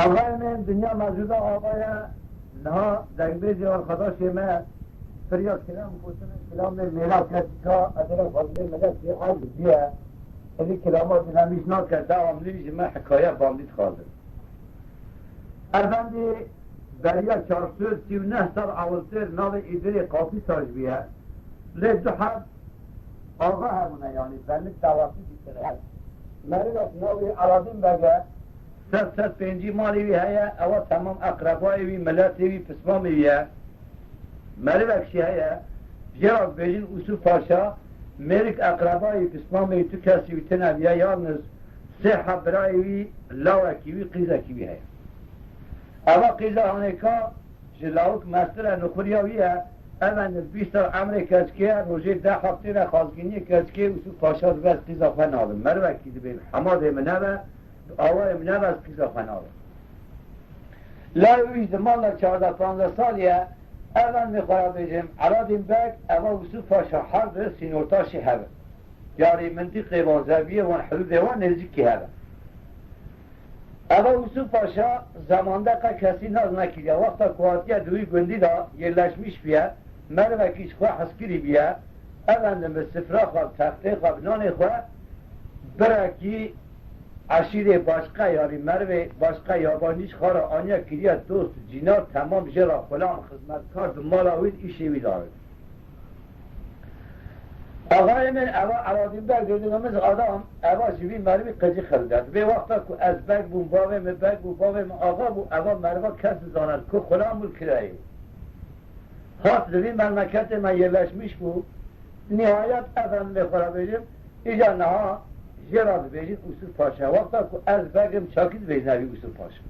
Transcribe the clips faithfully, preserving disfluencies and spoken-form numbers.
Avayê min dinya mezûda ava ye, niha dengbêjê arkadaşê me firya kilam gotine, kilamê mêra kesîka, edera fazilê millet jê ev diye. Êdî kilama dinamîş nake, dewamlî ji me hikaye bandî dixwazin. Efendî, beriya çar sed sî û neh sal ewiltir navê Îdirê Qapî Saj bûye. Lê du heb axa hebûne, yanî benlik dawatî dîtine. Merivek navê Eladîn Beg e, sed, sed pêncî malê wî heye, ewa temam eqrebayê wî, miletê wî, pismamê wî ye. Merivek jî heye, jê re dibêjin Ûsûf Paşa, mêrik eqrebayê pismamê wî tu kesî wî tune bûye, yalniz sê heb birayê wî, lawekî wî, qîzekî wî heye. Eva qîza hanêka ji lawik mestir e, nuxuriya wî ye. Eve nivbîsta emrê keçikê ye, rojê deh heb têne xazgîniyê keçikê Ûsûf Paşa dibe ez qîza xwe nadim. Merivekî dibê bi hemadê min nebe, bi awayê min nebe ez qîza xwe nadim. Lawê wî ji mala çardeh panzdeh salî ye, ev em ê xwe re bêjim, Eladîn Beg, eva Ûsûf Paşa her di sînortaşê hev in. Yarî mintîqê wan, zeviyê wan, hidûdê wan nêzîkî hev e. Eva Ûsûf Paşa zemande qe kesî nas nekiriye. Wexta ku hatiye di wî gundî de yerleşmiş bûye, merivekî ji xwe hezkirî bûye, efendim bi sifra xwe, bi textê xwe, bi nanê xwe birekî eşîrê başqe, yarî merivê başqe yabancî ji xwe re aniye kiriye dost, cînar, temam jê re xulam, xizmetkar, di mala wî, di îşê wî de. Axayê min, eva Eladîn Beg dêdî min adam, eva ji vî merivî qicî xilde. Dibê wexta ku ez beg bûm, bavê min beg bû, bavê min axa bû, eva meriva kes dizane ku xulam û kirayê. Hat li vî memleketê me yerleşmiş bû. Nihayet efendimê xwe re bêjim, îca niha jê re dibêjin Ûsûf Paşa. Wexta ku ez beg im, çakî dibêjine vî Ûsûf Paşa.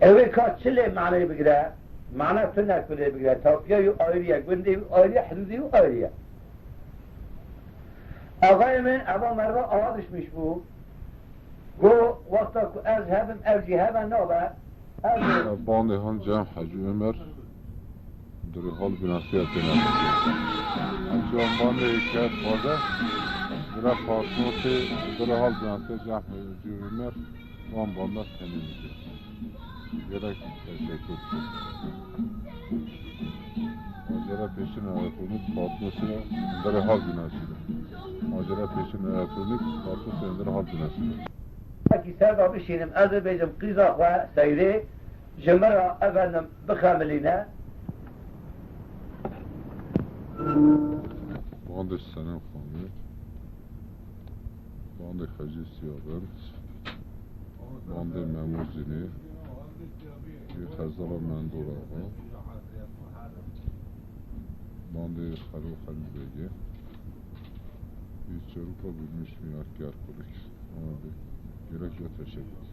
Ew ê ka çi lê maneyê bigire, mana tune ku lê bigire, tapiya wî ayrî ye, gundê wî ayrî ye, hidûdê wî ayrî ye. Axayê min, eva meriva awa dişmiş bû. Go, wexta ku ez hebim, ev jî hebe nabe. Ez Bandê han Cem Hecî Ömer, Durê hal binasiya têne. Hecî wan bandê ket xwaze, bira partnotê, durê hal binasiya Cem Hecî Ömer, wan banda tenê. Gerek teşekkür. Macera peşin elektronik partnotê, durê hal binasiya. Macera peşin elektronik partnotê, durê hal binasiya. Wekî ser de bişînim, ez ê bêjim qîza xwe Seyrê ji min re efendim bixemilîne. Bandê Senem Xanê, bandê Xecê Siyabend, bandê Memo Zinê, yê Xezala Mendor Axa, bandê Xelo Xelîl Begê. Îçeruka bilmiş minak ger kulik. Ama be, gerek ya teşekkür.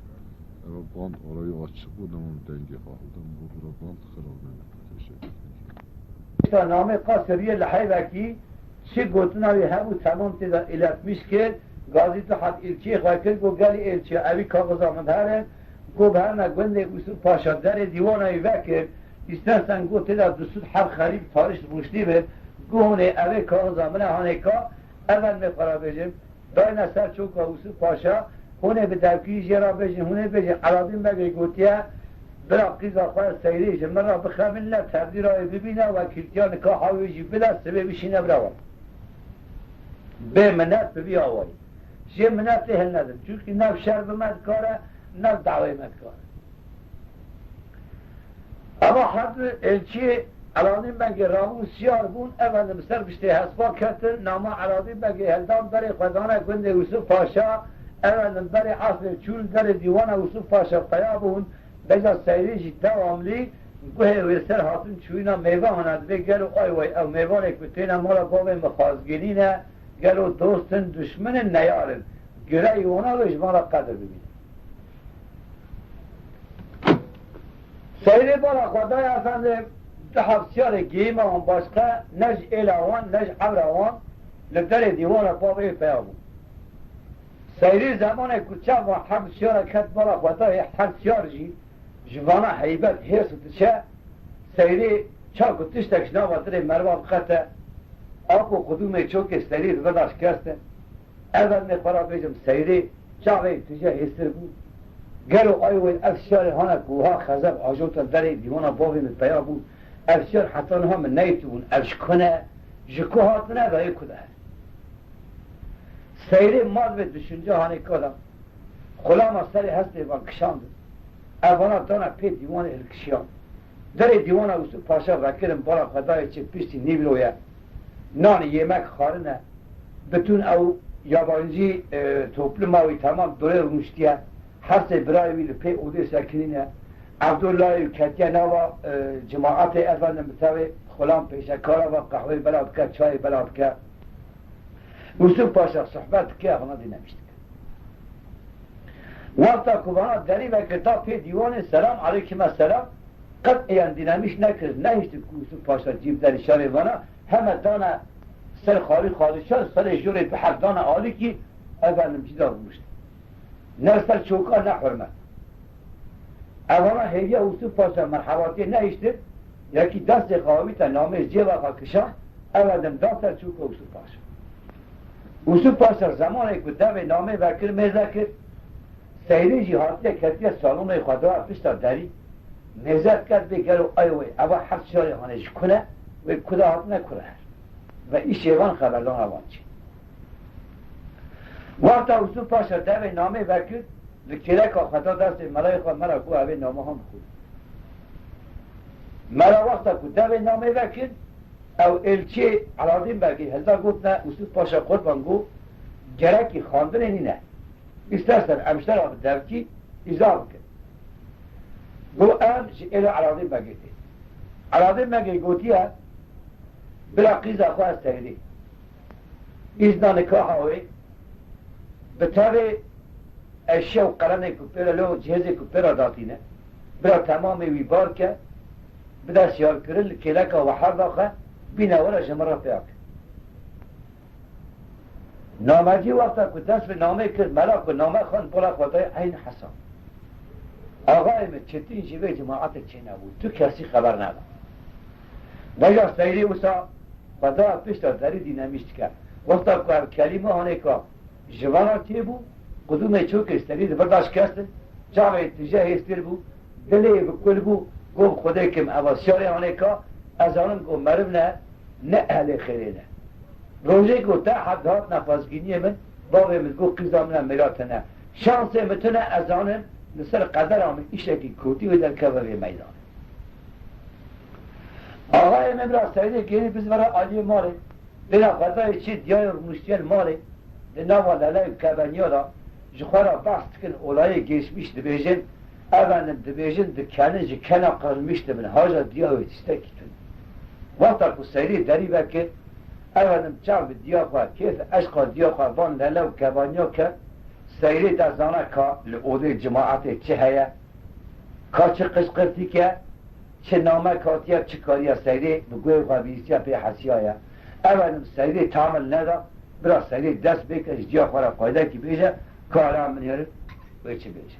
Eva band orayı açık bu, ne onun denge halde. Bu bura band kral ne teşekkür. Îşte namê Qasiriye li Heybekî çi gotina wî hebû temam tê de iletmiş kir. Gazî Duhat ilçiyê xwe kir, got gelî ilçiya evî kaxiza min herin. Got bi herne gundê Ûsûf Paşa derê dîwana wî vekir. Îstersen got tê de du sed heb xerîb tarîş rûştî bi. Got hûnê evê kaxiza min e hanê ka. Efendimê xwe re bêjim, dayne ser çoka Ûsûf Paşa, hûnê bi dewkî jê re bêjin, hûnê bêjin, Eladîn Begê gotiye, bira qîza xwe Seyrê ji min re bixemilne, tevdîra wê bibîne, wekîltiya nika hawê jî bide, sibê bişîne bira wan. Bê minet bi vî awayî. Jê minetê hilnedim. Çunkî ne bi şer bi me dikare, ne bi dawê me dikare. Eva her du elçiyê Eladîn Begê rabûn siyar bûn, efendim ser piştê hespa ketin, nama Eladîn Begê hildan berê xwe dane gundê Ûsûf Paşa, efendim berê esrê çûn derê dîwana Ûsûf Paşa peya bûn, beca Seyrê jî dewamlî guhê wê ser hatin çûyîna mêvan hene, dibê gelo ay way ew mêvanê ku têne mala bavê min xwazgirî ne, gelo dost in, duşmin in, neyar in, gireyî wana wê ji van re qedir bibîne. Seyrê bala xwe daye efendim, du heb siyarê gihîma wan başqe, ne ji êla wan, ne ji ewra wan, li derê dîwana bavê wê peya bû. Seyrê zemanê ku çav wan heb siyara ket bala xwe dayê, her siyar jî ji vana heybet hêrs diçe, Seyrê ça ku tiştek ji nava dilê meriva biqete, ap û qudûmê çokê Seyrê di vir de şikest e. Efendimê xwe re bêjim, Seyrê çavê tije hêstir bû. Gelo ay wê ev şiyarê hane ku wiha xezeb ajota derê dîwana bavê min peya bû, ev şiyar heta niha min neytibûn, ev ji ku ne, ji ku hatine, ve yê ku de. Seyrê mal ve düşünce hanê ka da, xulama serê hestê van kişandin. Ev vana dana pê dîwanê hilkişiyan. Derê dîwana Ûsûf Paşa vekirin, bala xwe dayê çê piştî nîvro ye. Nanê yemek xwarine. Bütün ew yabancî, e, topluma wî temam dorê rûniştiye. Hestê birayê wî li pê odê sekinîne. Evdo layê wî ketiye nava, e, cemaetê, efendim, bi tevê xulam pêşekara va qehweyê bela bike, çayê bela bike. Ûsûf Paşa sohbet dike, vana dînemiş dike. Wexta ku vana derî vekir da pê dîwanê, selam aleykime selam, qet eyan dînemiş nekir, nehiştin ku Ûsûf Paşa cî bi derî şarê vana, heme dane ser xalî xalî şar, serê jorê bi hevdana alîkî, efendim, cî da rûnişt. Ne ser çoka ne hurmet. Evana hêviya Ûsûf Paşa merhebatiyê nehiştin, yekî destê xwe avîte namê cêva xwe kişand, efendim, da ser çoka Ûsûf Paşa. Ûsûf Paşa zemanê ku devê namê vekir mêze kir, Seyrê jî hatiye ketiye salonê xwe da pişta derî, mêze diket bê gelo ay wê, eva heft şarê hanê ji ku ne, wê ku de hatine ku re her. Ve îşê van xeberdana van çi. Wexta Ûsûf Paşa devê namê vekir, li kêleka xwe da destê melayê xwe, mela ku evê nama han bixwîne. Mela wexta ku devê namê vekir, ew êlçiyê Eladîn Begê hilda gotine Ûsûf Paşa Qurban, got, gerekî xandinê nîne. Îstersen em ji te re bi devkî îza bikin. Got, em ji êla Eladîn Begê tê. Eladîn Begê gotiye, bira qîza xwe ez Seyrê. Îzna nikaha wê, bi tevê eşya û qelenê ku pê re lo, cihêzê ku pê re datîne, bira temamê wî bar ke, bide siyarkirin li kêleka we herda xwe, bîne were ji min re pêya ke. Namecî wexta ku dest bi namê kir, mela ku name xwend, bola xwe dayê eyn hesab. Axayê min, çetin ji vê cemaetê çênebû, tu kesî xeber neda. Veja Seyrê wisa xwe da pişta derî dînemîş dike. Wexta ku ev kelîme hanê ka ji vana çêbû, qudûmê çokê Seyrê di vir da şikestin, çavê tije hêstir bû, dilê bi kul bû, got, Xwedê kim, eva şarê hanê ka, ez zanim ku meriv ne, ne ehlê xêrê ne. Rojê ku te hat, hat nefazgîniyê min, bavê min got, qîza min e, mêra te ne. Şansê min tune, ez zanim, li ser qedera min îşekî kotî wê derkeve vê meydanê. Axayê min bira Seydê gêrî bizvere aliyê malê. Dêna xwedayê çê diyayê rûniştiyên malê. Di nava lele û kebeniya de ji xwe re behs dikin olayê geçmiş dibêjin, efendim, dibêjin, di kenin ji kena qirmiş dibin, haja diya wê tiştekî tune. Wexta ku Seyrê derî vekir, efendim, çav bi diya xwe, kêf eşqa diya xwe van lele û kebaniya ke, Seyrê de zana ka li odê cemaetê çi heye, ka çi qişqirtîk e, çi namek hatiye, çi kariye Seyrê bi guhê xwe bihîstiye pê hesiyaye. Efendim, Seyrê tamil neda, bira Seyrê dest bêke, ji diya xwe re qaydekî bêje, kara min herin, wê çi bêje.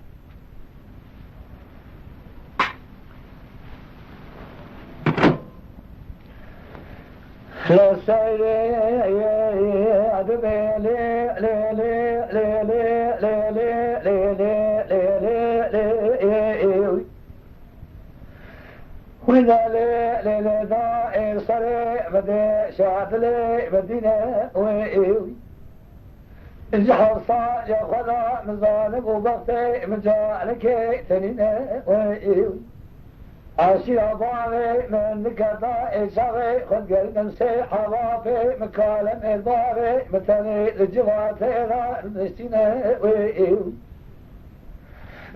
Wî de lê, lê, lê da ê serê bidê şadilê bidîne wê ê wî. Ji hewsa ya xwe da min zalim û bextê min calikê tenîne wê ê wî. Aşîra bavê min niketa ê çaxê xwedgerînim sê hevapê min kalem ê bavê min tenê li civatê da niştîne wê ê wî.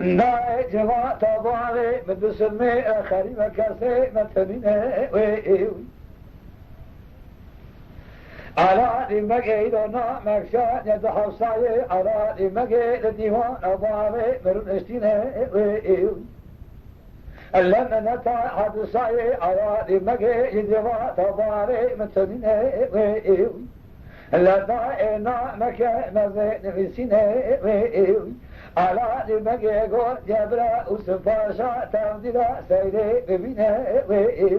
Dayê civata bavê min disilmê xerîbe kesê min tenîne wê ê wî. Ala dîmegê îro na mekşa ne di hewsayê, ala dîmegê li dîwana bavê min rûniştîne wê ê wî. Li mineta hedisayê, ala dîmegê ji civata bavê min tenîne wê ê wî. Li dayê nameke mezê nivîsîne wê ê wî. Ala dîmegê got, Cebra û Sipaşa tevdîla Seyrê bibîne wê ê wî.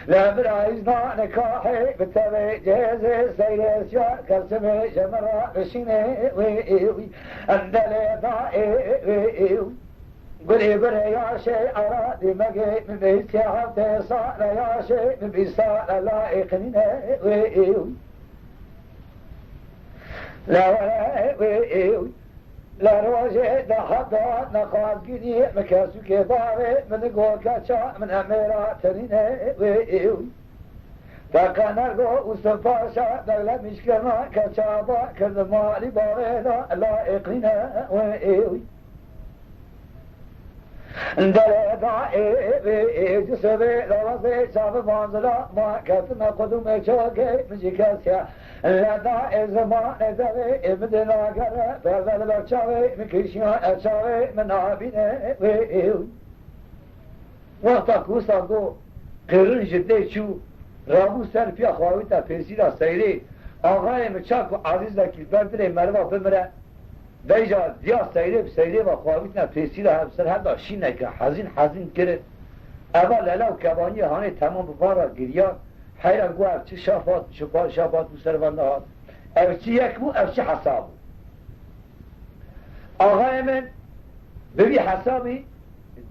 Li vir îzna nikahê bi tevê cihêzê seyrê siya, kesibê ji min re bişînê wê êwî. Endelê da ê wê êw. Gulê gulê yaşê ara dîmegê min bîst heftê sale yaşê min bîst sale la êqinîne wê êw. La were wê êw. Li rojê de heta nexwazgirî min kesûkê bavê min go keça min emêra tenîne wê êw. Te qe nergo Ûsif Paşa beglemîşkirina keça ba kirdi malî bavê de la êqîne wê êw. Derê da ê wê ê cisibê lawazê çavi manzila ma ketime qudumê çokê min jî kesiya. Leda ê zimanê devê ê min dê nagere, berde li ber çavê min kişiya, e çavê min nabîne wê êw. Wexta ku wisa got, qêrin ji dê çû, rabû ser piya xwe avîta pêsîra seyrê, axayê min çak û ezîzekî li ber dilê meriva bimire, veyca diya seyrê bi seyrê ve xwe avîtine pêsîra hev ser hev da şîneke hezîn hezîn kirin. Eva lele û kebaniyê hanê temam bi van re giriyan. Heyran got, ev çi şafat, çi ba-, şafat bû ser van nehat. Ev çi yek bû, ev çi hesab bû. Axayê min bi vî hesabî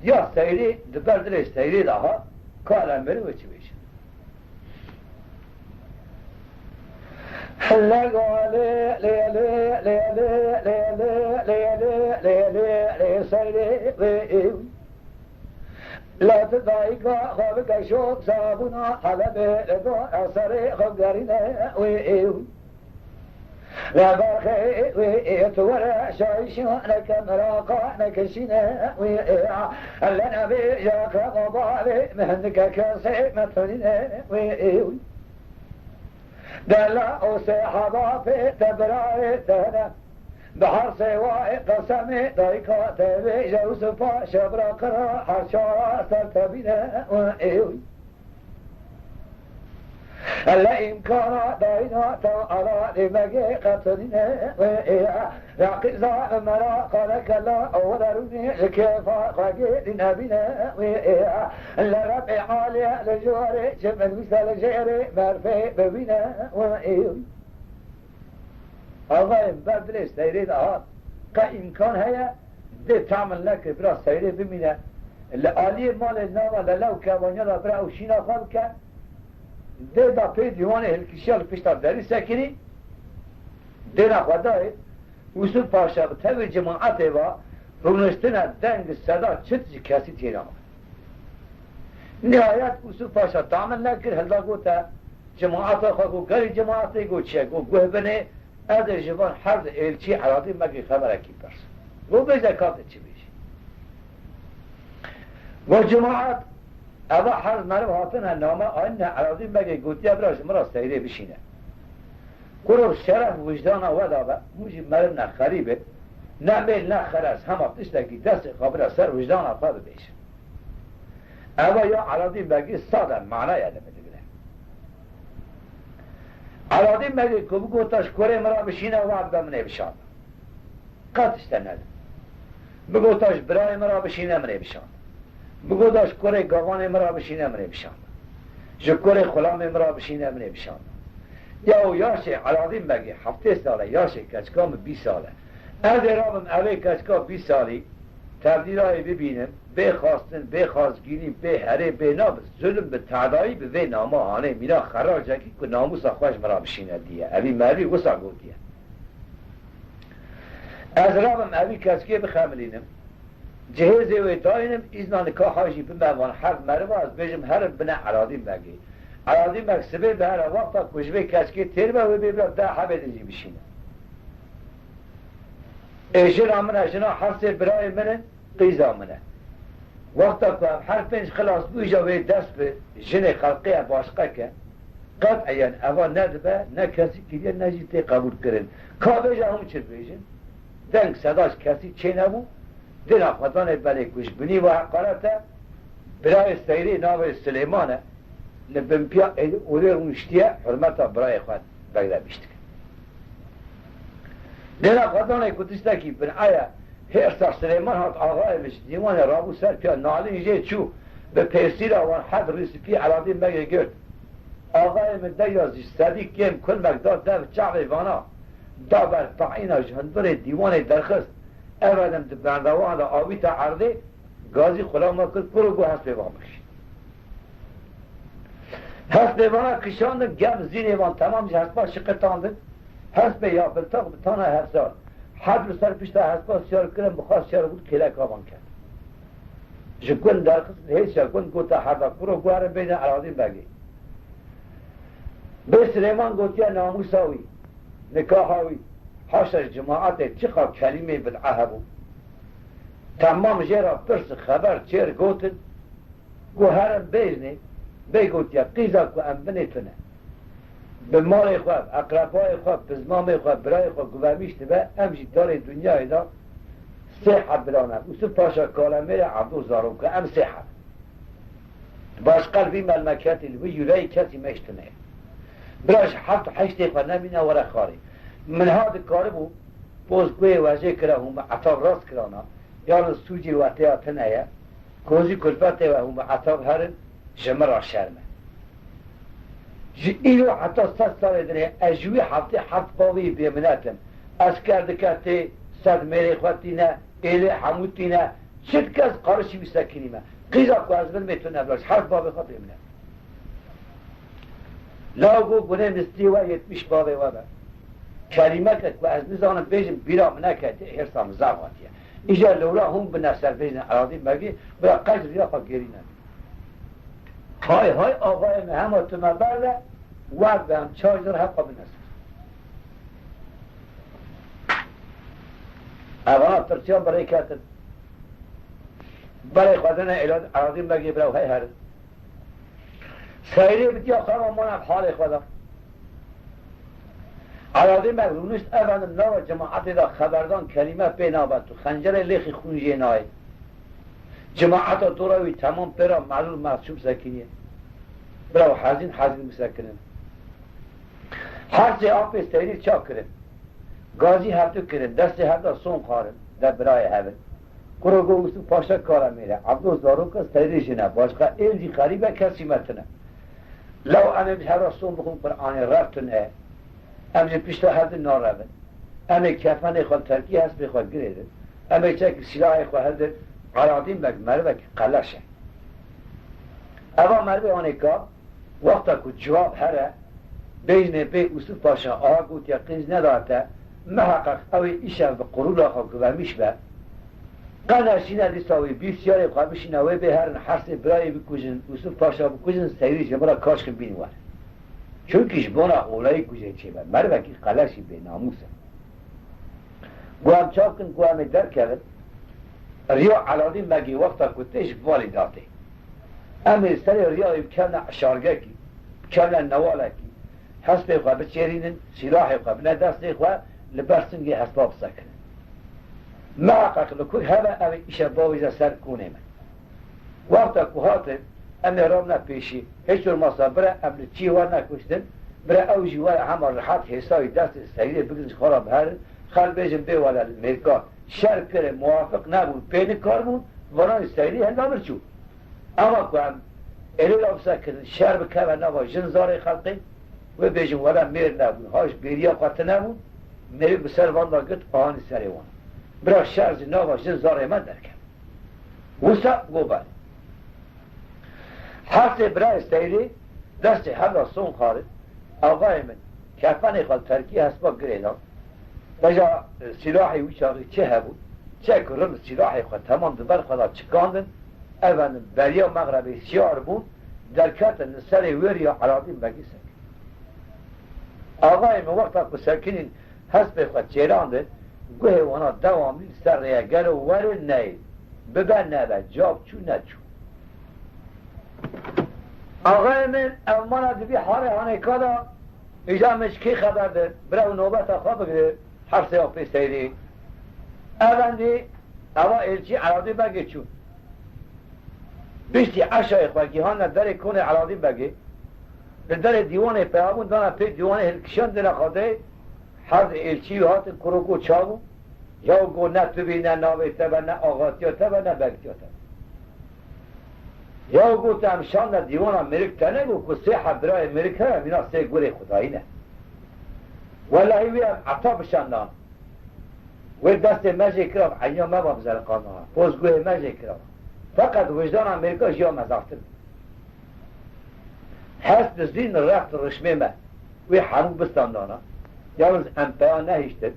diya seyrê di ber dilê seyrê de hat, ka li em mirin wê çi bêjin. Lego lê, lê, lê, lê, lê, lê, lê, lê, lê, lê, lê, lê, lê, seyrê wê êw. La tu dayika xwe bike şok sabûna Helebê, li gor serê xwe gerîne wê êw. Li berxê wê ê tu were şayîşaneke miraqa nekişîne wê ê. Li nevêja ke bavê min hindike kesê me tenîne wê êw. Dela û sê heba pê te birayê te ne. Bi her sê wayê qesemê dayika te bêje û sipa şebra qira her çara ser te bîne wê êw. Li îmkana dayîna te ala dêmegê qetinîne wê ê. Reqîza mera qale kela were rûnê ji kêfa xwe gêrî nebîne wê ê. Li Rebê alî li jorê çi min wîsta li jêrê berfê bibîne wê ê. Axayê min ber dilê seyrê de hat. Qe îmkan heye dê tamil neke bira seyrê bimîne. Li aliyê malê nava lele û kevaniya de bira ew şîna xwe bike. Dê da pê dîwanê hilkişiya li pişta derî sekinî. Dêna xwe dayê Ûsûf Paşa bi tevî cemaetê ve rûniştine deng seda çit ji kesî têne. Nihayet Ûsûf Paşa tamil nekir, hilda gote, cemaeta xwe got, gerî cemaetê got çi ye? Got, guh binê, ez ê ji van her du êlçî Eladî Megî xeberekî pirsim. Got, bêje ka tu çi bêjî. Got, cemaet, eva her meriv hatine name anîne Eladî Megê gotiye bira ji min re seyrê bişîne. Kuro şeref wijdana we de be, hûn jî meriv ne xerîb in, ne mêl ne xerez, hema tiştekî destê xwe bide ser wijdana xwe bibêjin. Eva ya Eladî Begî sade manaya li min digire. Eladî Begî ku bigota ji kurê min re bişîne, we be min ê bişand. Qet tişte nedin. Bigota ji birayê min re bişîne, min ê bişand. Bigota ji kurê gavanê min re bişîne, min ê bişand. Ji kurê xulamê min re bişîne, min ê bişand. Ya û yaşê Eladî Begî heftê sal e, yaşê keçika min bîst sal e. Ez ê rabim evê keçika bîst salî, tevdîrayê bibînim, bê xwestin, bê xwezgînî, bê herê, bê nav, bi zulm, bi tedayî, bi vê nama hanê mîna xeracekî ku namûsa xwe ji min re bişîne diye. Evî merivî wisa gotiye. Ez rabim evî keçikê bixemilînim. Cihêzê wê dayînim, îzna nikaha jî bime van her meriva, ez bêjim herin bine Eladî Begê. Eladî Beg sibê bihere wexta ku ji vê keçikê têr be, wê bê bira deh hebê din jî bişîne. Ê jina min e, jina her sê birayê min in, qîza min e. Wexta ku ev her pênc xilas bû, îja wê dest bi jinê xelqê ye başqe ke. Qet'iyen eva ne dibe, ne kesî kiriye, ne jî tê qebûl kirin. Ka bêje hûn çi dibêjin? Deng seda ji kesî çênebû, dêna xwe danê belê ku ji binî ve heqaret e, birayê Seyrê navê Silêman e, li bin piya êdî orê rûniştiye, hurmeta birayê xwe begre bîşt dike. Dêna xwe danê ku tiştekî bin'e ye, hêrsa Silêman hat axayê min ji dîwanê rabû ser piya nalîn jê çû, Bi pêsîra wan hed rîsipî Eladîn Begê girt. Axayê min de ya ji sedî kêm kulmek da dev çavê vana, da ber pe'îna ji hundirê dîwanê derxist. Ev edim di benrewan de avîta erdê, gazî xulama kir, kuro got hespê van bikişî. Hespê vana kişandin, gem zînê van temam ji hespa şiqitandin. Hespê ya biltax bi tana hevsar. Hed li ser pişta hespa siyar kirin, bi xwe siyar bû kêleka van ket. Ji gund derxist, hêşa gund gota herda kuro guherin bêjin Eladîn Begê. Bê Silêman gotiye namûsa wî, nikaha wî, haşa ji cemaetê çiqa kelîmê bid'e hebû. Temam jê re pirs xeber çêr gotin, Got herin bêjnê, bê gotiye, qîza ku em binê tune. Bi malê xwe, eqrebayê xwe, pizmamê xwe, birayê xwe guvermîş dibe, em jî darê dinyayê de sê heb birane. Usuf Paşa Kalemêrê Ebdo Zarok e, em sê heb. Başqa li vî melmeketî, li vî yûreyî kesî me ji tune ye. Bira ji heft û heştê xwe nemîne were xwarê. Min ha dikaribû, poz guhê wezê kira hûn bi etab rast kirana, yan li sûcê we têya tune ye. Kozî kulfetê we hûn bi etab herin, ji min re şerm e. Ji îro heta sed salê dinê ez ji wî heftê heft bavê bêminet im. Esker dike tê, sed mêrê xwe tîne, êlê hemû tîne, çi kes qarişî wî sekinî me. Qîza ku ez bin bê tune bila, ji heft bavê xwe bêminet. Law got, gunê mistî we yetmiş bavê we be. Kelîmeke ku ez nizanim bêjim, bîra min neke, hêrsa min zaf hatiye. Îja lewra hûn bine ser bêjin Eladîn Begî, bira qey ji riya xwe gêrî nebe. Hay hay, avayê min hema tu me berde, wer be em çar zer heqa bine ser. Evana tirsiyan bi rê ketin. Berê xwe dine Eladîn Begî, bira hey herin. Seyrê bi diya xwe re mane bi halê xwe de. Eladîn Beg rûnişt, ev enim nava cemaetê de xeberdan kelîme pê nabe, tu xencerê lêxî xûn jê nayê. Cemaeta dora wî temam pê re melûl mehsûb sekiniye. Bira hezîn hezîn bisekinin. Her sê apê Seyrî çak kirin. Gazî hevdu kirin, destê hev de son xwarin, de birayê hev in. Kuro got Usuf Paşa Kalemêrê, Ebdo Zaroka Seyrî jin e, başqa êl jî xerîbe kesî me tune. Law em ê bi hev re son bixwin Quranê, rev tune ye. Em ji pişta hev di narevin. Em ê kefenê xwe li terkî hespê xwe girêdin. Em ê çek sîlahê xwe hildin. Eladîn Beg merivekî qeleş e. Eva merivê anêka, wexta ku civab here, bêjinê bê Usuf Paşa a gotiye qîz nedate, miheqeq ew ê îşev bi qurûla xwe guvermîş be. Qe neşîne dîsa wî bîr siyarê xwe bişîne wê bê herin hersê birayê bikujin, Usuf Paşa bikujin, Seyrî ji min re kaşkin bîn were. Çunkî ji bona olayî ku jê çêbe, merivekî qeleşî bênamûs e. Ku em çav kin, ku em ê derkevin, riya Eladîn Begî wexta ku tê ji balî datê. Em ê serê riya wî bikevne eşargekî, bikevne newalekî, hespê xwe biçêrînin, sîlahê xwe bine destê xwe, li ber singê hespa bisekinin. Miheqeq li ku hebe ev ê îşev bavêje ser konê me. Wexta ku hatin, em ê ramne pêşî, hiç olmazsa bire em li çiyê were nekuştin, bire ew jî were hema rihet hêsa wî destê Seyrê bigrin ji xwe re biherin, xelk bêjin bê wele li mêrka şer kirin, muwafiq nebûn, pê nikarbûn, vana wî Seyrî henda vir çû. Eva ku em êlê re bisekirin, şer bikeve nava jin zarê xelkê, wê bêjin wele mêr nebûn, ha ji bêriya xwe tune bûn, mêrik bi ser van de girt, anî serê wan. Bira şer ji nava jin zarê me derkeve. Wisa gober. Hersê birayê Seyrê destê hev re son xwarin, axayê min, kefenê xwe li terkî hespa girê da. Beja, e, sîlahê wî çaxî çi hebû, çek rin sîlahê xwe temam di ber xwe de çikandin, ev enin beriya mexrebê siyar bûn, derketin li serê wêriya Eladîn Begî ser. Axayê min wexta ku sekinîn hespê xwe çêrandin, guhê wana dewamlî li ser rê ye, gelo werin neyê, bibe nebe, cav çû neçû. Axayê min ev mana di vî halê hanêka de, îca min ji kê xeber de, bira ew nobeta xwe bigire, hersê apê Seyrê. Evendî, eva êlçî Eladî Begê çûn. Piştî eşayê xwe gihane derê konê Eladî Begê, li derê dîwanê peyabûn dana pê dîwanê hilkişandine xwedê, her êlçî wî hatin kuro got çav bû, ya got ne tu bî, ne navê te be, ne axatiya te be, ne begtiya te be. Ya got, em şanda dîwana mêrik tenê got ku sê heb birayê mêrik hene, mîna sê gurê Xwedayî ne. Welahî wê em eta bişandan. Wê destê me jê kira, eyniya me va bizerqandana. Poz guhê me jê kira. Feqet wijdana mêrika jiya me zaftir bû. Hest bi zîn rext rişmê me. Wê hemû bistandana. Yalnız em peya nehiştin.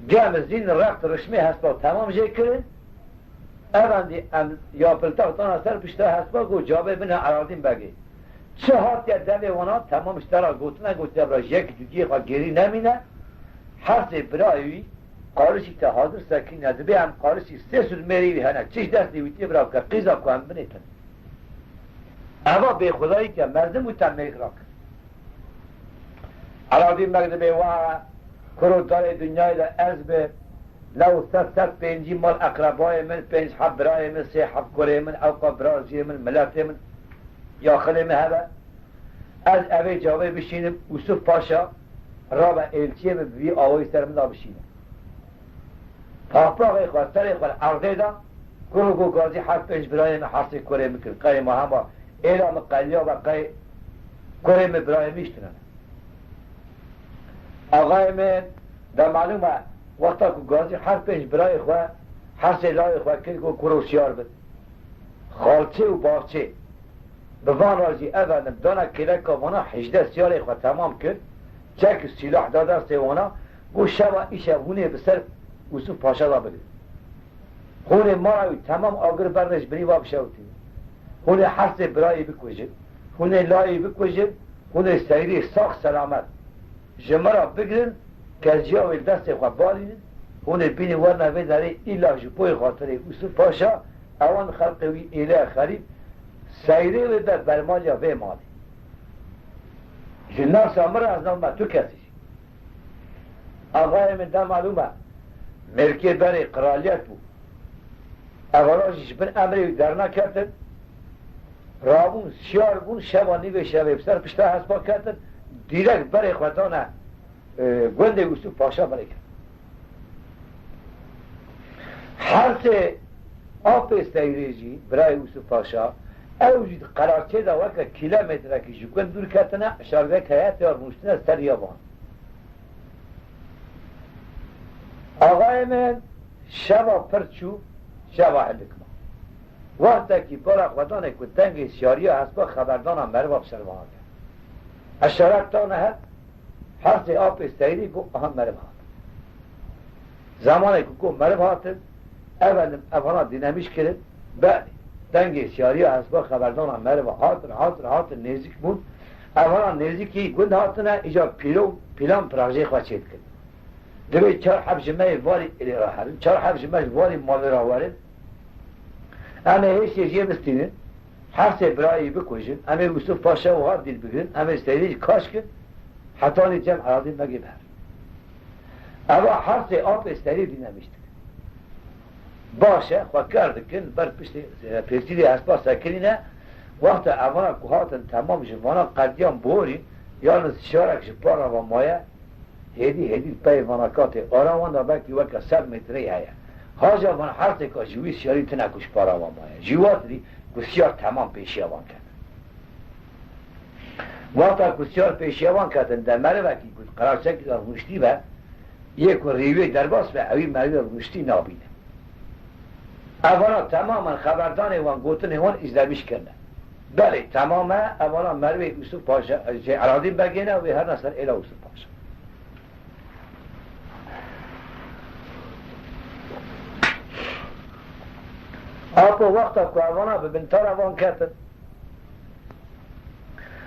Gem zîn rext rişmê hespa temam jê kirin. Evendî em ya piltak dana ser pişta hespa got, cavê bine Eladîn Begê. Çi hatiye devê wana temam ji te ra gotine, gotiye bira ji yek dudiyê xwe gêrî nemîne. Hersê birayê wî qarişî te hazir sekîne, dibê em qarişî sê sud mêrê wî hene. Çi ji destê wî tê bira bike, qîza ku em binêtin. Eva bêxwedayî ke mezin bû te mêrik rakir. Eladîn Beg dibê wa kuro darê dinyayê de ez bi, lew sed, sed pêncî mal eqrebayê min, pênc heb birayê min, sê heb kurê min, ewqa biraziyê min, miletê min, yaxinê min hebe. Ez evê cavê bişînim, Ûsif Paşa rabe êlçiyê min bi vî awayî ser min da bişîne. Paxpaxê xwe, serê xwe li erdê da, kuro ku gazî her pênc birayê min hersê kurê min kir. Qey ma hema êla min qeliya ve qey kurê min birayê min jî tune ne. Axayê min, de malûm e, wexta ku gazî her pênc birayê xwe hersê lawê xwe kir ku kuro şiyar bin. Xalçê û bavçê. Bi van re jî efendim dana kêleka vana hejdeh siyarê xwe temam kir, çek û sîlah da destê wana, got, şeva îşev hûn ê bi ser Ûsûf Paşa de bigrin. Hûn ê mala wî temam agir berdin ji binî va bişewitînin. Hûn ê hersê birayê bikujin, hûn ê layê bikujin, hûn ê seyrê sax selamet ji min re bigrin, keziya wê li destê xwe balînin, hûn ê bînî werine vê derê îlla ji bo xatirê Ûsûf Paşa, ewan xelqê wî êlê xerîb, seyrê wê be bermaliya vê malê. Ji nefsa min re ez nabime tu kesî jî. Axayê min de malûm e, mêrkê berê qiraliyet bû. Evara jî ji bin emrê wî derneketin, rabûn, siyar bûn, şeva nîvê şevê bi ser pişta hespa ketin, dîrek berê xwe dane, e, gundê Ûsûf Paşa berê ketin. Hersê apê Seyrê jî, birayê Ûsûf Paşa, ew jî di qeraçê de weke kîlometrekî ji gund dûr ketine, şargek heye tê rûniştine ser ya van. Axayê min şeva pir çû, şeva hilik ma. Wextekî bara xwedanê ku dengê siyariya hespa xeberdana meriva bi ser van hate. Eşaret dane hev, hersê apê Seyrî got, aha meriv hat. Zemanê ku got meriv hatin, efendim, evana dînemîş kirin, belê, dengê siyariya hespa xeberdana meriva hatin, hatin, hatin, nêzik bûn. Evana nêzikî gund hatine, îcar pîlo, pîlan pirajê xwe çêdikin. Divê çar heb ji me yê varî êlê re herin, çar heb ji me ji varî malê re werin. Em ê hêşê jê bistînin, hersê birayî bikujin, em ê Ûsûf Paşa û Abdîl bigrin, em ê Seyrî jî kaş kin, hetanî cem Eladîn Begê biherin. Eva hersê apê Seyrî dînemîş dikin. Baş e, xwe ker dikin, ber piştê, e, pêsîlê hespa sekinîne, wexta evana ku hatin temam ji vana qediyan borîn, yalnız şarek ji para ve maye, hêdî hêdî peyê vana katê ara wan de belkî weke sed metreyê heye. Haja van hersêka ji wî siyarî tune ku ji para wan maye. Ji watirî ku siyar temam pêşiya wan ket. Wexta ku siyar pêşiya wan ketin, de merivekî ku qeraçekî de rûniştî be, yê ku rêwiyê derbas be, ewî merivê rûniştî nabîne. Evana temamen xeberdanê wan, gotinê wan îzlemîş kirine. Belê, temam e, evana merivê Ûsûf Paşa, şey, Eladîn Begê ne, wê herine ser êla Ûsûf Paşa. Apo wexta ku evana bi bintara van ketin,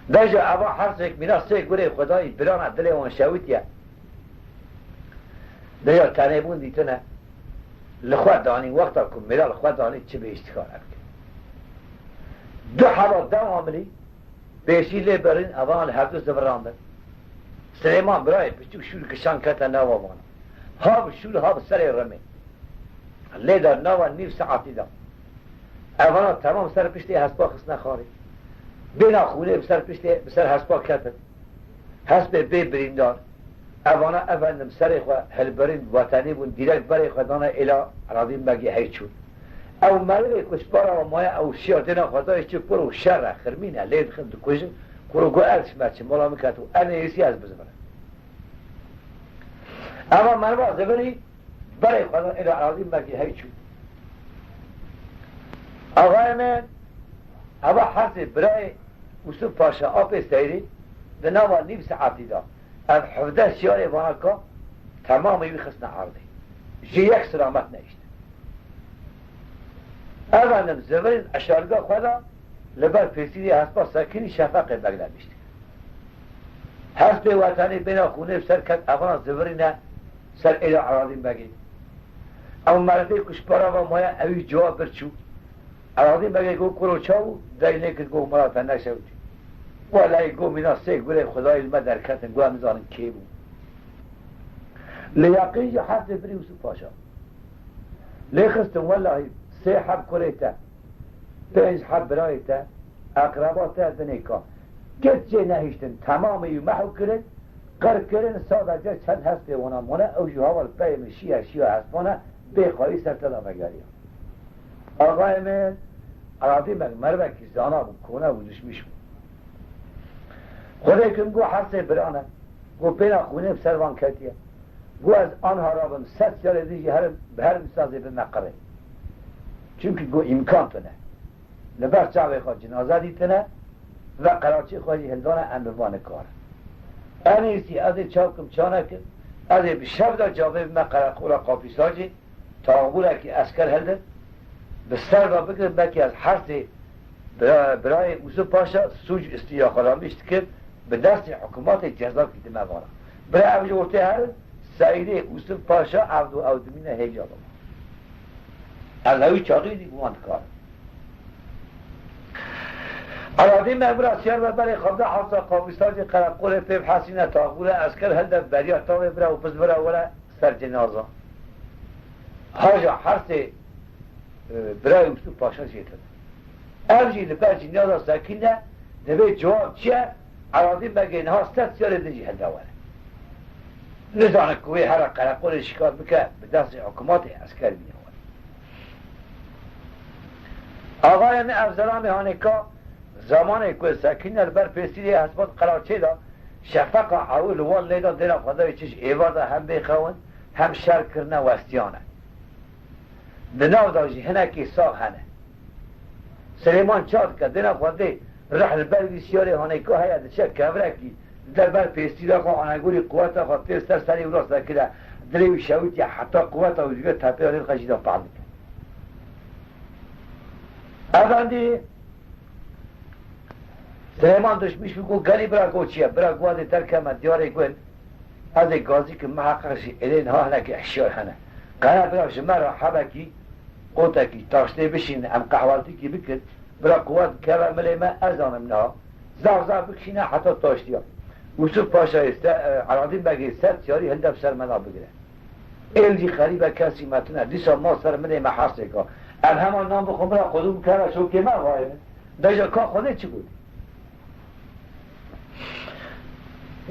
deja eva hersêk mîna sê gurê Xwedayî birana dilê wan şewitiye. Deja tenê bûn dîtine, li xwe danî, wexta ku mîra li xwe danî çi bêjtixane bike. Du heva dewamlî pêşî lê birîn, evan li hevdu zivirandin. Silêman birayê piçûk şûr kişan kete nava wan. Ha bi şûr ha bi serê rimê. Lê de nava nîv saetî de. Evana temam ser piştê hespa xistine xarê. Bêna xûnê bi ser piştê, bi ser hespa ketin. Hespê bê birîndar. Evana efendim serê xwe hilbirîn, wetenî bûn, dîrek berê xwe dane êla Eladîn Begê hey çûn. Ew merivê ku ji para we maye, ew şiya dêna xwe dayê çi kuro şer e, xirmîn e, lê dixin dikujin, kuro got, "Ez ji me çi, mala min ket û enê êsî ez bizivirim." Eva meriva zivirî berê xwe da êla Eladîn Begê hey çû. Axayê min, eva hersê birayê Ûsûf Paşa apê seyrî di nava nîv saetî de ev hevdeh şiyarê vana ka temamê wî xistine erdê. Ji yek silamet nehiştin. Efendim, zivirîn eşarga xwe da li ber pêsîrê hespa sekinî şefeqê beglemîşt. Hespê wetanê bêna xûnê bi ser ket, evana zivirîne ser êla Eladîn Begê. Ew merivê ku ji para ve maye ewî ciwa bir çû. Eladîn Begê got, "Kuro çaw û?" Dey lê kir, got, "Mala te neşewitî." Welehî got, "Mîna sê gurê Xwedayî li me derketin, got, em nizanin kê bû." Li yaqîn jî hesê birî Ûsûf Paşa. Lê xistin welahî sê heb kurê te, pênc heb birayê te, eqreba te dinê ka. Girt jê nehiştin, temamê wî mehw kirin, qir kirin, sadece çend hespê wana mane, ew jî hava li peyê min şiya, şiya hespane, bê xweyî ser te de vegeriya. Axayê min, Eladîn Beg merivekî zana bû, kone bû, duşmîş bû. Xwedê kim got, hersê birane, got, pêna xûnê bi ser van ketiye. Got, ez anha rabim, sed şiyarê din jî herim, bi her misazê bime qirê. Çimkî got, îmkan tune. Li ber çavê xwe cinaza dîtine, ve qeraçê xwe jî hildane, em bi van nikare. En iyisi ez ê çaw kim, ça nekim, ez ê bi şev de çavê bime qereqola Qafîsacê, taxbûrekî esker hildim, bi ser de bigirim, belkî ez hersê bira-, birayê Ûsûf Paşa sûc û îstîyaxalamîş dikim, bi destê hikûmetê cezakî dime vana. Bira ev ji ortê herin, seyrê Ûsûf Paşa ev do ew dimîne hêja bima. Ez hewî çaxî dî bi wan dikarim. Eladîn Beg bira siyar ve berê xwe da hewsa Qafîsacê qereqolê pê bihesîne, taxbûre esker hilde beriya tavê bira û bizvira were ser cenaza. Haja hersê, e, birayê Ûsûf Paşa jê tune. Ev jî li ber cenaza sekîne, divê cewab çi ye? Eladîn Begê niha sed şiyarê din jî hilda were. Nizane ku wê here qereqolê şikar bike, bi destê hikûmetê esker bîne were. Axayê min, ev zelamê hanê ka, zemanê ku sekîne li ber pêsîrê hespat qeraçê de, şefeqa ewil li wan lê de dêra xwe dayê çi ji êvar de hem bêxewin, hem şer kirine westiyane. Di nav de jî hinekî sax hene. Silêman ça dike, dêna xwe dê rih li ber vî şiyarê hanê ka heye, diçe kevirekî, dide ber pêsîra xwe, anegorî quweta xwe tê ser serê wira sekire, dilê wî şewitiye, heta quweta wî ji vê tepê anê dixe jî de peh dike. Efendî, Silêman duşmîş bû, got, "Gelî bira, got, çi ye? Bira, got, ez ê derkeme diyarê gund. Ez ê gazî kim, miheqeq jî êlê niha hinekî hişyar hene. Qere bira ji me re hebekî, qotekî, taştê bişînin, em qehweltîkî bikin. Bira, quwet bikeve milê me, ez zanim niha." Zaf zaf bikişîne heta taştiya. Ûsûf Paşayê se-, e, Eladîn Begê sed şiyarî hilde bi ser me de bigire. Êl jî xerîbe kesî me tune. Dîsa ma ser milê me hersê ka. Ev hema nan bixwe bira, xwedû bikeve şokê me vayê min. Deja ka Xwedê çi gotî?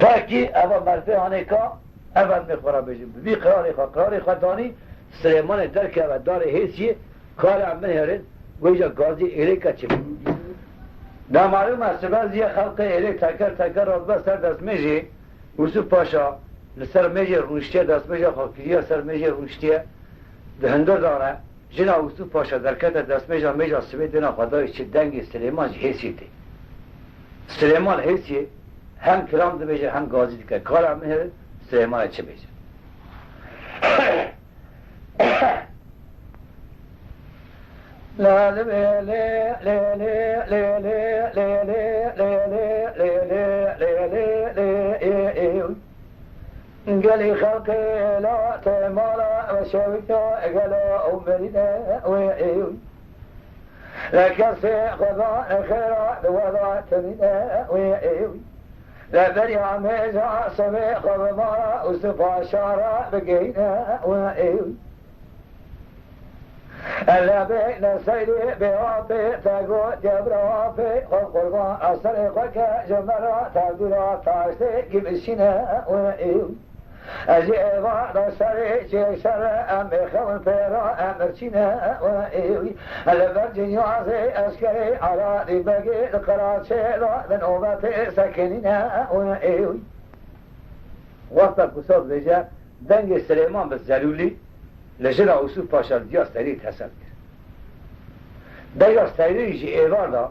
Pekî eva merfê hanê ka, ev em ê xwe re bêjin. Bi vî qirarê xwe, qirarê xwe danî, Silêmanê derkeve darê hêsiyê, kare em binêrin, wê ca gazî êlê ke çi bû. Namalûm e, sibe ziya xelqê êlê teker teker radibe ser destmêjê, Ûsûf Paşa li ser mêjê rûniştiye, destmêja xwe kiriye ser mêjê rûniştiye, di hundir de ne. Jina Ûsûf Paşa derkete destmêja, mêja sibê dêna xwe dayê çi, dengê Silêman ji hêsiyê tê. Silêman hêsiyê hem kilam dibêje hem gazî dike. Kara min hêrin Silêmanê çi bêje? Gelî xelqê la te mala şewîta gelo ew merîne wê êw. Lê kesê xweda xêra di weda tenîne wê êw. Lê beriya mêja sevê xwe bi mala û sipaşa re bigeyne wê êw. Ele bê neseyrê bê apê te got, "Cebra apê, xwe qurban eserê xwe ke ji me re tevdîra taştê gimşîne wê êw." Ez ê êva da serê çê şer em ê xewin pêra em mirçîne we êwî. Li ber cinyazê eskerê Aladî Begê di qiraçê da di nobetê sekinîne we êwî. Wexta ku saz bêje, dengê Silêman bi zelûlî li jina Ûsûf Paşa li Diya Seyrî tesel kir. Deja Seyrî jî êvar da,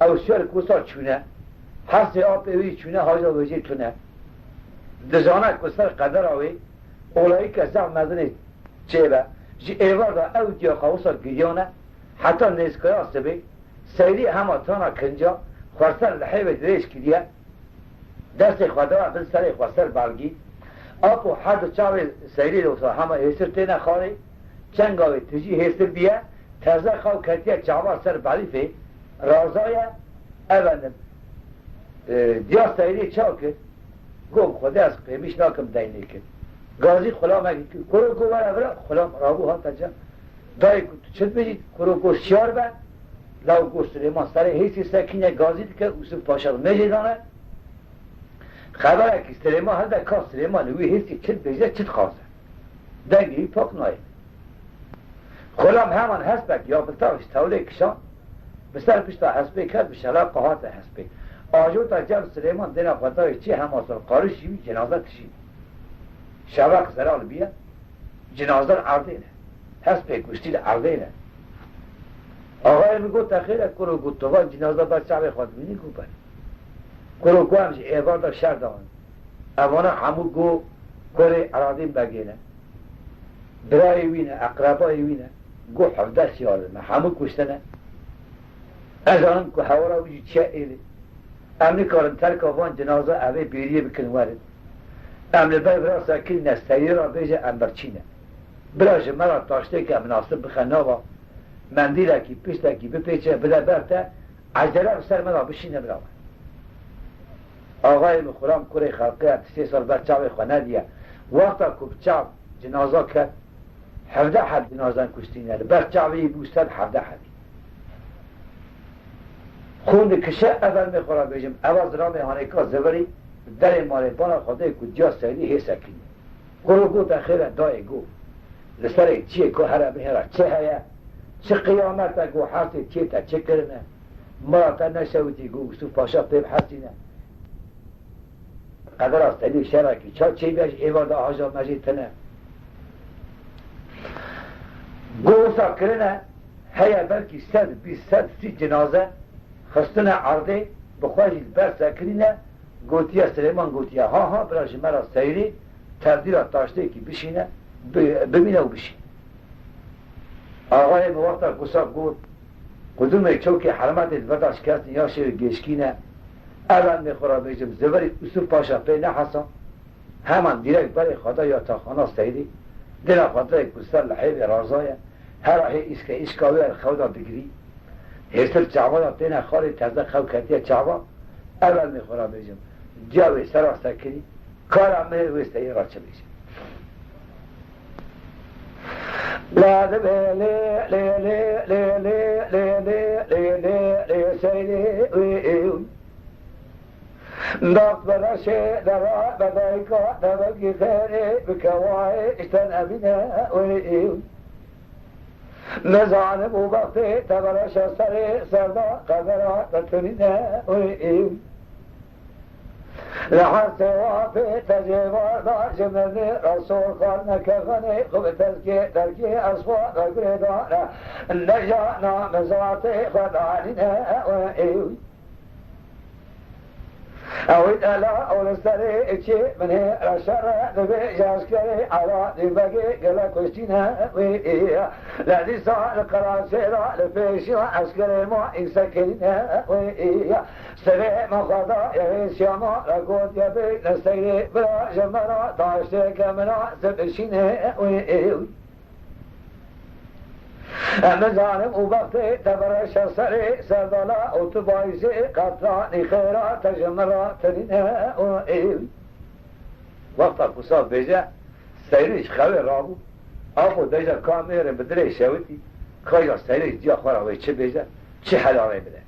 ew ser ku wisa çûne, hesê apê wî çûne, haja wêjê tune. Dizane ku ser qedera wê olayîke zehf mezinê çêbe, ji êvar da ew diya xwe wisa giriyane, heta nêzkaya sibê, Seyrî hema tana kinca xweser li hêvê dirêj kiriye, destê xwe daye bin serê xweser belgî. Apo her du çavê Seyrî de wisa hema hêsir têne xwarê, çenga wê tijî hêsir biye, teze xew ketiye çava ser belîfê, razaye, efendim, e, diya Seyrî çaw kir, got, Xwedê ez qêmîş nakim deynê kir. Gazî xulamekî kir, kuro got, were vira, xulam rabû hate ca. Dayê ku tu çi dibêjî, kuro got şiyar be, law got Silêman serê hêsî sekîne gazî dike, Ûsûf Paşa bi mêjê dane. Xeberekî Silêman hilde ka Silêman li wî hêsî çi dibêje, çi dixwaze. Dengê wî pak nayê. Xulam heman hespek ya bi tav ji tewlê kişan, bi ser pişta hespê ket, bi şelaqa hate hespê. Ajota cem Silêman dêna xwe dayê çê hema ser qarişî wî cenaze tişî. Şeveq zelal biye. Cinaze li erdê ne. Hespê kuştî li erdê ne. Axayê min got, te xêr e, kuro got, tu van cinaze ber çavê xwe dibînî? Got, belê. Kuro got, em ji êvar de şer dawin. Evana hemû got, kurê Eladîn Begê ne. Birayê wî ne, eqrebayê wî ne. Got, hevdeh siyar in, me hemû kuştine. Ez zanim ku hewara wî jî çiye êlê. Em nikarin terka van cinaza evê bêriyê bikin werin. Em li ber vira sekirîne, Seyrî ra bêje em birçî ne. Bira ji me ra taştêke minasib bixe nava, mendîlekî, piştekî bipêçe, bide ber te, ecele bi ser me ra bişîne bira we. Axayê min xuram kurê xelqê ye, tu sê sal ber çavê xwe nediye. Wexta ku bi çav cinaza ket, hevdeh heb cinazan kuştîne, li ber çavê yî bû sed hevdeh hebî. Xûn dikişe, ev elmê xwe ra bêjim, eva zilamê hanêka zivirî, bi derê malê bana Xwedê ku diya Seyrî hê sekînî. Kuro got, e xêr e dayê, got, li serê çiyê ku here bihêra çi heye? Çi qiyamet e, got, hesê çiyê te çi kirine? Mala te neşewitî, got, Ûsûf Paşa pê bihesîne. Qedera Seyrî şerekî ça çêbîya ji êvar de haja me jê tune. Got wisa kirine, heye belkî sed bîst, sed sî cinaze xistine erdê, bi xwe jî li ber sekirîne, gotiye Silêman, gotiye, ha ha, bira ji me re Seyrî, tevdîra taştêkî bişîne, bi-, bimîne û bişîne. Axayê min wexta ku wisa got, qudûmê çokê Hermetê li vir de şikestin ya şêrê gêşkîne, ev elmê xwe ra bêjim, zivirî Ûsûf Paşa pê nehesan, heman dîrek berê xwe da ya taxana Seyrî, dêna xwe dirê ku ser li hêvê razaye, hera hê îske îşka wê li xew da digirî. Hêsir çava da têne xwarê, teze xew ketiye çava, ev elmê xwe ra bêjim, diya wê sera sekirî, kara mihê wê Seyrî ra çi bêje? La divê lê, lê, lê, lê, lê, lê, lê, lê, lê, lê, Seyrê wê êw. Daxt bi reşê dera be dayika de belkî xêrê bike wayê ji te nebîne wê êw. Nizanim û bextê te bi reşa serê ser da qedera te tinîne wê êw. Li hestê wafê te cêvar da ji mirinê re sor xwar neke xanê xwe bi tezkê derkê ez xwe re girê dane. Neja na mizatê xwe danîne we êw. Ew ê dela ew li serê çê min hê re şer e, dibê ji eskerê Ela dî begê gele kuştîne wê êya. Lê dîsa li qiraçê re li pêşiya eskerê ma îse kirîne wê êya. Serê me xwe da yê hêsiya ma re got, yê bê li Seyrê bira ji me re taştêke minasib bişîne wê êw. Em nizanim û bextê te bi reşa serê serdala û tu bayîsê qetranî xêra te ji min re tinîne wê êw. Wexta ku saz bêje, Seyrî ji xewê rabû, apo deja ka mêrin bi dilê şewitî, ka ya Seyrî ji diya xwe re wê çi bêje, çi helalê bide.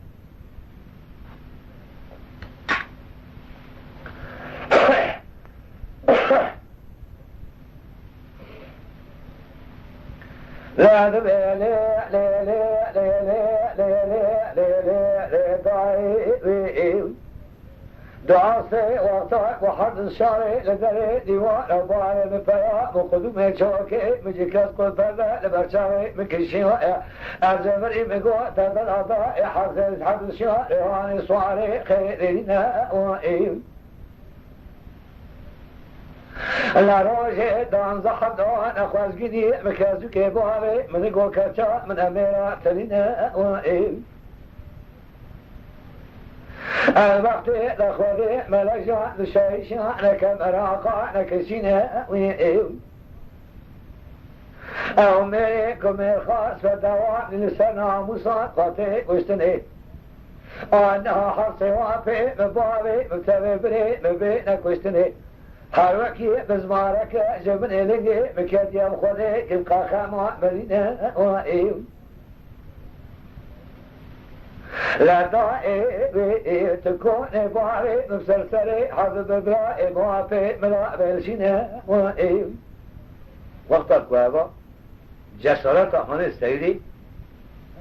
Lê dibê lê, lê, lê, lê, lê, lê, lê, lê, lê, lê, dayê wê. Di asê wexta ku herd şarê li derê dîwara barê min peya min qudûmê çokê min ji kes qulperde li ber çavê min kişiya e. Ez ji virî min got te bela da ê herdê herd şarê hanê swarê xêrê ne o ê. Li rojê danzeh hebdane xwezgînî bi kezûkê bavê min go keça min emêra terîne û ê. Ez wextê li xwedê melejan di şayîşa neke meraqa nekesîne û ê. Ew mêrê ku mêrxas be dewam li ser namûsan xwe tê kuştinê. A niha hesê wan pê min bavê min tevê birê min bê nekuştinê. Her wekî bizmareke ji binê lingê min ketiye bi Xwedê kim qehema merîne û ê. Leda ê wê ê tu konê bavê min ser serê hezir bi bira ê bavê min la belşîne û ê. Wexta ku eva Cesareta hanê Seyrî,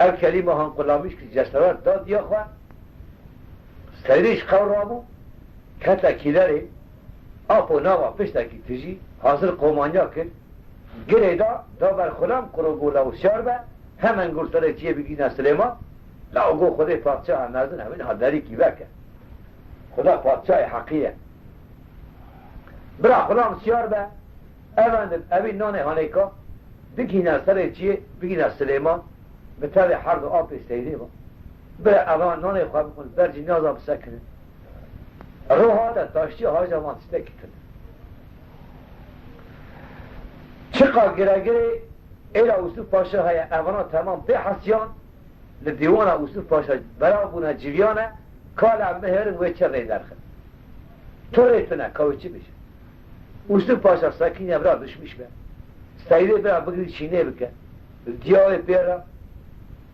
ev kelîme han Qulamişkî cesaret da diya xwe. Seyrî ji qew rabû, kete kîlerê, apo nava piştekî tijî, hazir qomanya kir, girê da, da ber Xulam, kuro go la wişyar be, hemen gur serê çiyê bigîne Silêman, la o go Xwedê padşaha mezin hevin ha derîkî veke. Xuda padşahê heqî ye. Bira Xulam wişyar be, Efendim, evî nanê hanêka, bigîne serê çiyê, bigîne Silêman, bi tevê herd û apê Seyrê ve. Bire evan nanê xwe bixwin, ber cînyaza bisekinin. Ro hate taştiya haja van tiştekî tune. Çiqa giregirê êla Ûsûf Paşa heye, evana temam pê hesiyan, Li dîwana Ûsûf Paşa belav bûne civiyane, kala mihêrin wê çi rê derxin? Tu rê tune, ka wê çi bêje? Ûsûf Paşa sekîne bira duşmîş be. Seyrê bira bigirî çînê bike. Li diya wê pê re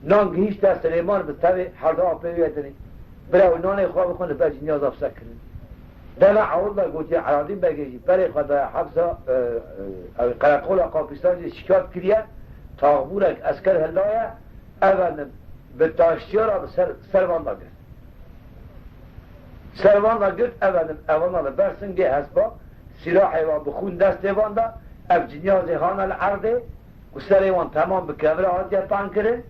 nan gihîşte Silêman bi tevê herdu apê wê dinê. Bira wê nanê xwe bixwin li ber cînyaza bisekirin. Dema ewil de gotiye Eladîn Begê jî berê xwe daye hepsa, e, e, ew qereqola Qapîstan jî şikayet kiriye, taxbûrek esker hildaye, Efendim, bi taştiya re bi ser, ser van de girt. Ser van de girt, efendim, evana li ber singê hespa, sîlahê wan bi xûn destê van de, ev cinyazê hane li erdê, ku serê wan temam bi kevira hatiye tan kirin,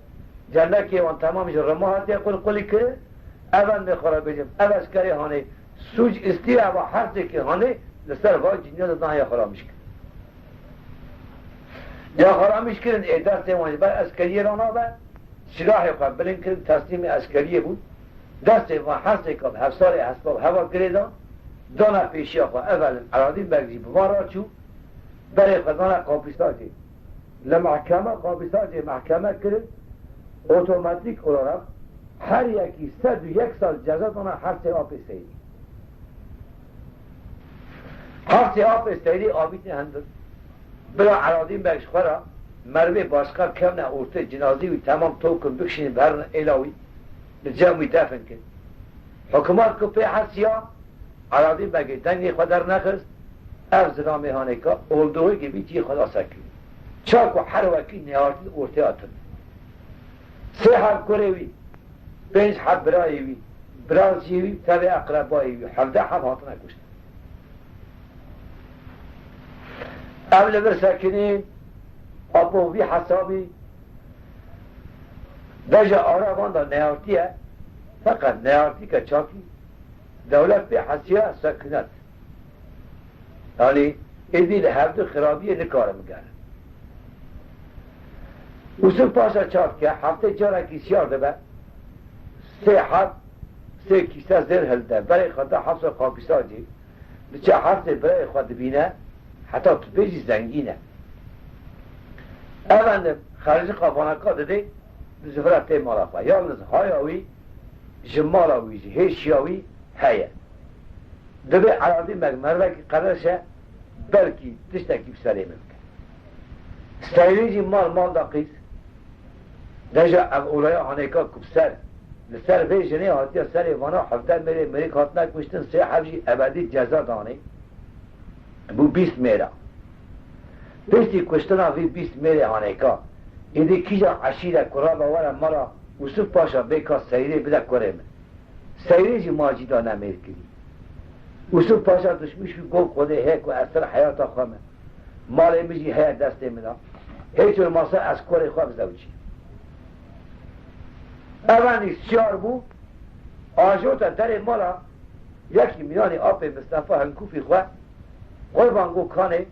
cendekê wan temam ji rima hatiye qulqulî kirin, efendê xwe re bêjim, ev eskerê hanê sûc istî eva hersekê hanê li ser van cinyazê dan ya xwe re mişkin. Ya xwe re mişkirin, ê destê wan ji ber eskeriyê re nabe, Silahê xwe bilind kirin, teslîmê eskeriyê bûn. Destê van hesêka bi hevsarê hespa bi heva girê dan, dana pêşiya xwe. Evelin Eladîn Beg jî bi van re çû, berê xwe dana Qapîsacê. Li mehkeme Qapîsacê mehkeme kirin, otomatîk olarak her yekî sed û yek sal ceza dana hesê apê Seyrî. Hesê apê Seyrî avîtî hundir. Bira Eladîn Beg ji xwe re merivê başqa kevne ortê, cinazî wî temam tokin bikişînin biherin êla wî, li cem wî defin kin. Hikûmet ku pê hesiya, Eladîn Begê dengê xwe dernexist, ev zilamê hanêka oldoxê bî cihê xwe da sekir. Ça ku her wekî neyartî ortê hatin. Sê heb kurê wî, pênc heb birayê wî, birazciyê wî, tevê eqrebayê wî, hevdeh heb hatine kuştin. Ev li vir sekinî, apo vî hesabî, deja ara van da neyartî ye, feqet neyartîke çakî, dewlet pê hesiya sekinet. Yanî, êdî li hevdu xirabiyê nikarin bigerin. Ûsûf Paşa çav dike, heftê carekî siyar dibe, sê heb, sê kîse zêr hilde, berê xwe da hepsa Qapîsacê, diçe hesê birayê xwe dibîne, heta tu bêjî zengîn e. Efendim, xerciqa vanaka didê, dizivira tê mala xwe. Yalniz haya wî, ji mala wî, ji hêşiya wî heye. Divê Eladî Beg merivekî qereş e, belkî tiştekî bi serê min bike. Seyrî jî mal mal da qîz. Deja ev olaya hanêka ku bi ser, li ser vê jinê hatiye serê vana hevdeh mêrê mêrik hatine kuştin, sê heb jî ebedî ceza danê. Bû bîst mêra. Piştî kuştina vî bîst mêrê hanêka, Êdî kîja eşîre ku rabe were mala Ûsif Paşa bê ka seyrê bide kurê min. Seyrê jî ma jî da nemêr kirî. Ûsif Paşa duşmiş bî, got, Xwedê heye ku ez ser heyata xwe me. Malê min jî heye destê min de. Hêç olmasa ez kurê xwe bizewicî. Evendî siyar bû, ajote derê mala yekî mîyanî apê Mistefa Hinkûfî xwe, Qurban, got, kanê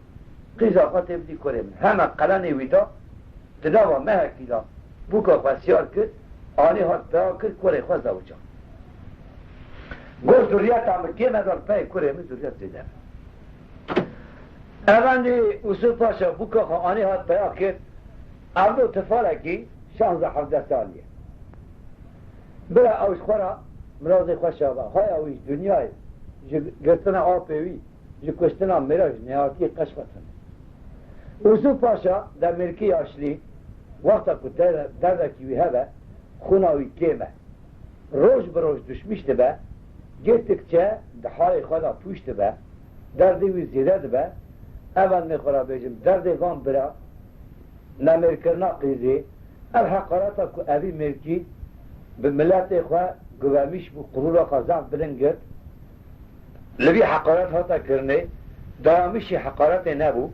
qîza xwe tê bidî kurê min. Heme qelenê wî da, di nava mehekî de bûka xwe siyar kir, anî hat peya kir, kurê xwe zewica. Got, zuriyeta min kêm e, da li peyê kurê min zuriyet zêde be. Evendî Ûsûf Paşa bûka xwe anî hat peya kir, Evdo tifalekî şanzdeh hevdeh salî ye. Bira ew ji xwe re mirazê xwe şabe. Haya wî ji dinyayê, ji girtina apê wî, ji kuştina mêra, ji neyartiyê qeş ve tune. Ûsûf Paşa demêrkî yaşlî, wexta ku der-, derdekî wî hebe, xûna wî kêm e. Roj bi roj duşmîş dibe, gêtikçe di halê xwe de pûç dibe, derdê wî zêde dibe. Ev em ê xwe re bêjim, derdê van bira, nemêrkirina qîzê, ev heqareta ku evî mêrkî bi miletê xwe guvemiş bû, qulûla xwe zaf bilind girt, li vî heqaret hate kirinê, dayamîşî heqaretê nebû.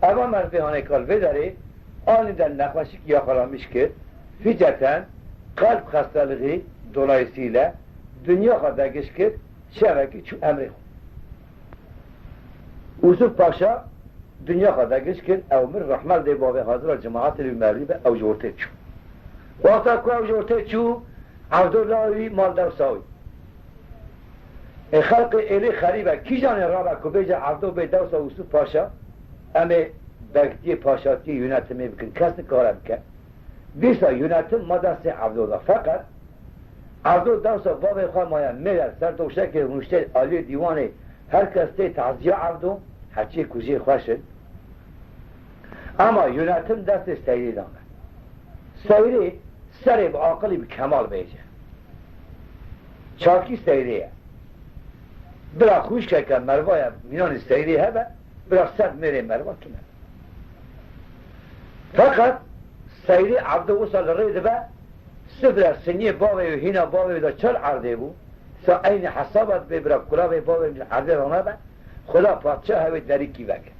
Eva merdê hanê ka li vê derê anî de nexweşik ya xwe re mişkit, fîceten, qelb xestelixî dolayîsîle dinya xwe degiş kir, şevekî çû emrê xwe. Ûsûf Paşa dinya xwe degiş kir, ew mir, rehmet dê bavê hazira cemaetê li mevlî be, ew ji ortê çû. Wexta ku ew ji ortê çû, Evdo lawî mal dewsa wî. Ê xelqê êlê xerîb e, kîjanê rabe ku bêje Evdo bê dewsa Ûsûf Paşa, em ê begtiyê paşatiyê yönetimê bikin, kes nikare bike. Dîsa yönetim ma destê Evdo de. Feqet Evdo dewsa bavê xwe maye mêr e, ser doşekê rûniştê aliyê dîwanê, her kes tê taziya Evdo, heçiyê ku jê xweş in. Ama yönetim destê Seyrê de me. Seyrê serê bi aqilî bi kemal bêje. Çakî Seyrê ye. Bira xwişkeke merva ye, mîyanî Seyrê hebe, bira sed mêrê merva tune. Feqet Seyrê Evdo wisa li rê dibe, sifre siniyê bavê wî, hîna bavê wî de çil erdê bû, sa eynî hesaba dibê bira kulavê bavê min li erdê de nebe, Xuda padşah hewê derîkî veke.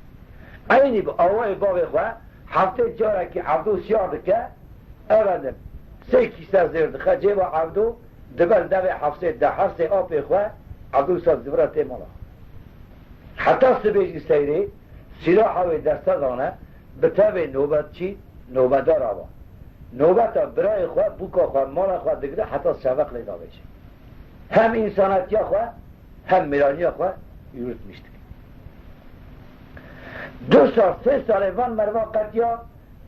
Eynî bi awayê bavê xwe heftê carekî Evdo siyar dike, efendim, sê kîse zêr dixe cêba Evdo, dibe li devê hefsê de hersê apê xwe, Evdo wisa zivira tê mala. Heta sibê jî Seyrê sîlaha wê deste dane, bi tevê nobetçî nobedar ava. Nobeta birayê xwe, bûka xwe, mala xwe digire heta şeveq lê davêje. Hem însanetiya xwe, hem mêraniya xwe yurtmiş dike. Du sal, sê salê van merva qetiya,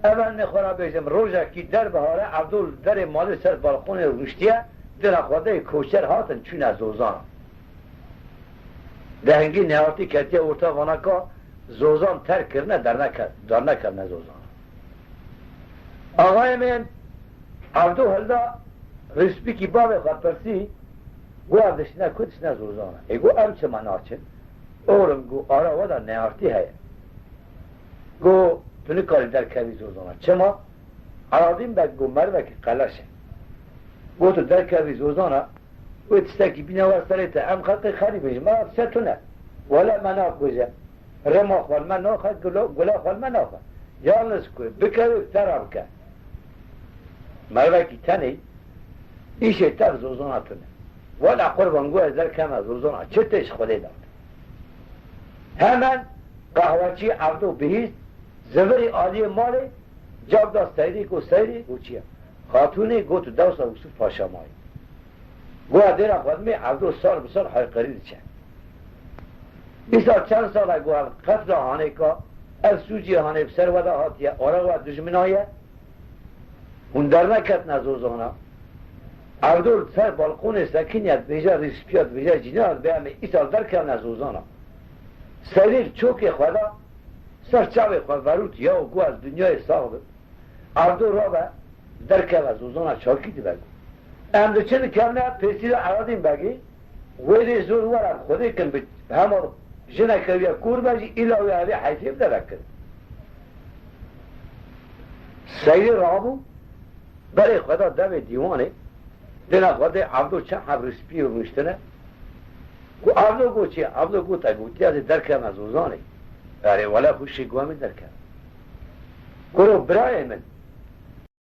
ev em ê xwe re bêjim, rojekî derbihare, Evdo li derê malê ser balqonê rûniştiye, dina xwedeyê koçer hatin çûne Zozana. Dehingî nehartî ketiye orta vana ka Zozan terk kirine, derneke-, dernekevine Zozana. Axayê min Evdo hilda, rîspîkî bavê xwe pirsî, got, ev dişine ku, dişine Zozana. Ê got, em çima naçin? Oğlum, got, ara we de nehartî heye. Got, tu nikarî derkevî Zozana. Çima? Eladîn Beg, got, mervekî qeleş e. Got, tu derkevî Zozana, wê tiştekî bîne wer serê te. Em xelqê xerîb in, ji me re dişe tune. Wele me nakuje. Rima xwe li me naxe, gula, gula xwe li me naxe. Yalniz ku bikeve, te re bike. Mervekî tenê, îşê te bi Zozana tune. Wela qurban, got, ez derkeme Zozana, çi tê ji Xwedê de. Hemen qehweçî Evdo bihîst, zivirî aliyê malê, cab da Seyrî, got, Seyrî, got, çi ye? Xatûnê got, tu dewsa Ûsûf Paşa mayî. Got, dêra xwe dimê, Evdo sal bi sal hayqirî diçe. Îsal çend sal e, got, ev qefla hanê ka, ev sûcê hanê bi ser we de hatiye, ara we dijmina ye. Hûn derneketine Zozana. Evdo li ser balqonê sekiniye, dibêje rîspiya, dibêje cîna, dibê em ê îsal derkevine Zozana. Seyrî li çokê xwe de ser çavê xwe verût, ya got, ez dinyayê sax bim. Evdo rabe, derkeve Zozana, çakî dibe. Em diçin dikevne pêsîra Eladîn Begê, wê dê zor were, Xwedê kin bi hema jineke wî ye kûr be jî, îla wê evê heyfê bide vekirin. Seydî rabû, berê xwe da devê dîwanê, dêna xwe dê Evdo çend hevrû spî û rûniştine. Ku Evdo got çi? Evdo got, te gotiya dê derkevme zozanê. Erê wele xwe şê guha min derkeve. Kuro birayê min,